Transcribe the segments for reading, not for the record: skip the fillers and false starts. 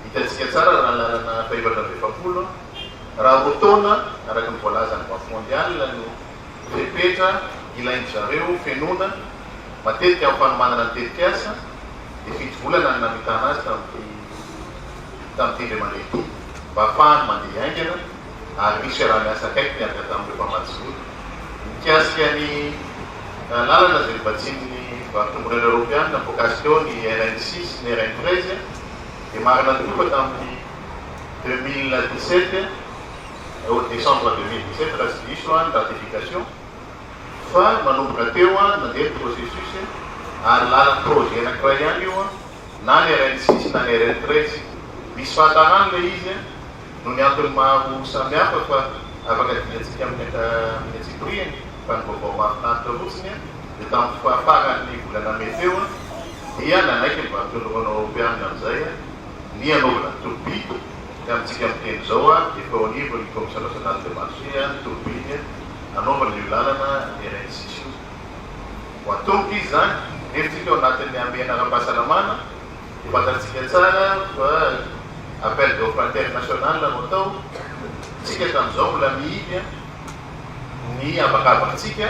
Hitantsika tsara raha ny lalana faha-44, raha 2 taona araka ny voalazan'ny Banque Mondiale no fepetra ilain-dry zareo fenoina matetika amin'ny fanomanana ny tetikasa dia 7 volana no namitana azy tamin'ity tamin'ity indray mandeha ity mba hahafahany mandeha haingana ary misy fiaraha-miasa akaiky niaraka tamin'ireo mpamatsy vola. Mikasika ny lalana izay novatsian'ny Varotombon'Union Eoropeana voakasika eo ny RN 6 sy ny RN 13 dia marina tokoa fa tamin'ny 2017 au décembre 2017 raha tsy diso ny ratification fa manomboka teo nandeha ny processus ary lalan'ny projet anankiray ihany io na ny RN 6 na ny RN 13. Misy fahatarany ilay izy noho ny antony maro samihafa fa afaka dinihantsika amin'ny amin'ny antsipirihany fa ny vaovao mahafinaritra fotsiny dia tamin'ny faran'ny volana mey teo dia nanaiky ny Varotra Eoropeanina amin'izay ny hanaovana ny tolobidy ka amintsika miteny izao efa eo anivon'ny Commission Nationale de Marché ny tolobidy hanaovana io lalana RN 6 io. Ho atomboka izy izany nefa tsika ao anatin'ny hamehana ara-pahasalamana dia fantatsika tsara fa appel d'offre international no atao, tsika hatramin'izao mbola mihidy ny habakabakitsika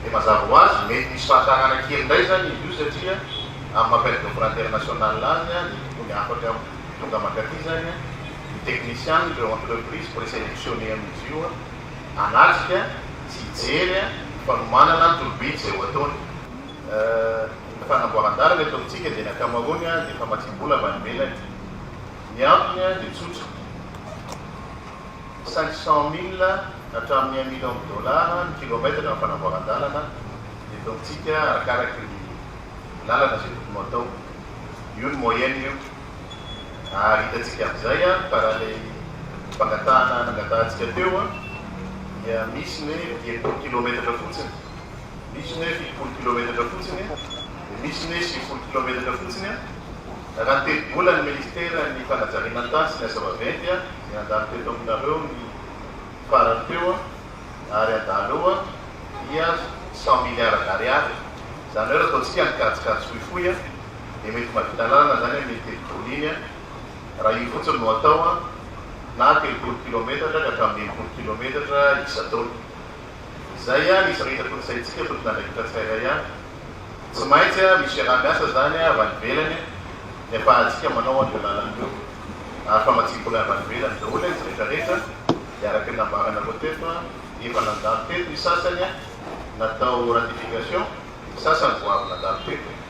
dia mazava ho azy mety misy fahatarana kely indray izany izy io satria amin'ny appel d'offre international azy dia tokony afaka tonga mankaty izany ny technician ireo entreprise présélectionné amin'izy io hanatrika sy hijery ny fanomanana ny tolobidy izay ho ataony. Ny fanamboaran-dalana eto amintsika dia ny ankamaroany dia famatsiam-bola avy any ivelany. Ny antony dia tsotra, 500 000 hatramin'ny 1 million de dollars ny kilomètre ny fanamboaran-dalana eto amintsika arakaraky ny lalana izay tokony ho atao. Io ny moyenne io. Ary hitantsika amin'izay fa raha ilay fangatahana nangatahantsika teo dia misy ny hoe 60 kilometatra fotsiny, misy ny hoe 70 kilometatra fotsiny, dia misy ny hoe 90 kilometatra fotsiny. Raha ny tetibolan'ny ministeran'ny fanajariana ny tany sy ny asa vaventy izay nandalo teto aminareo ny farany teo ary handalo eo dia 100 milliards d'ariary. Izany hoe raha ataontsika ny kajikajy fohifohy dia mety mahavita lalana izany amin'iny tetibola iny raha io fotsiny no atao na 30 kilometatra ka hatramin'ny 60 kilometatra isan-taona. Izay ny isarihitako ny saintsika tompon'andraikitra tsirairay ihany. Tsy maintsy misy fiaraha-miasa izany avy any ivelany ny afahantsika manao an'ireo lalana ireo. Ary famatsiam-bola avy any ivelany daholo izy rehetra rehetra dia araka ny nambaranareo teto efa nandalo teto ny sasany natao ratification, ny sasany vao avy nandalo teto.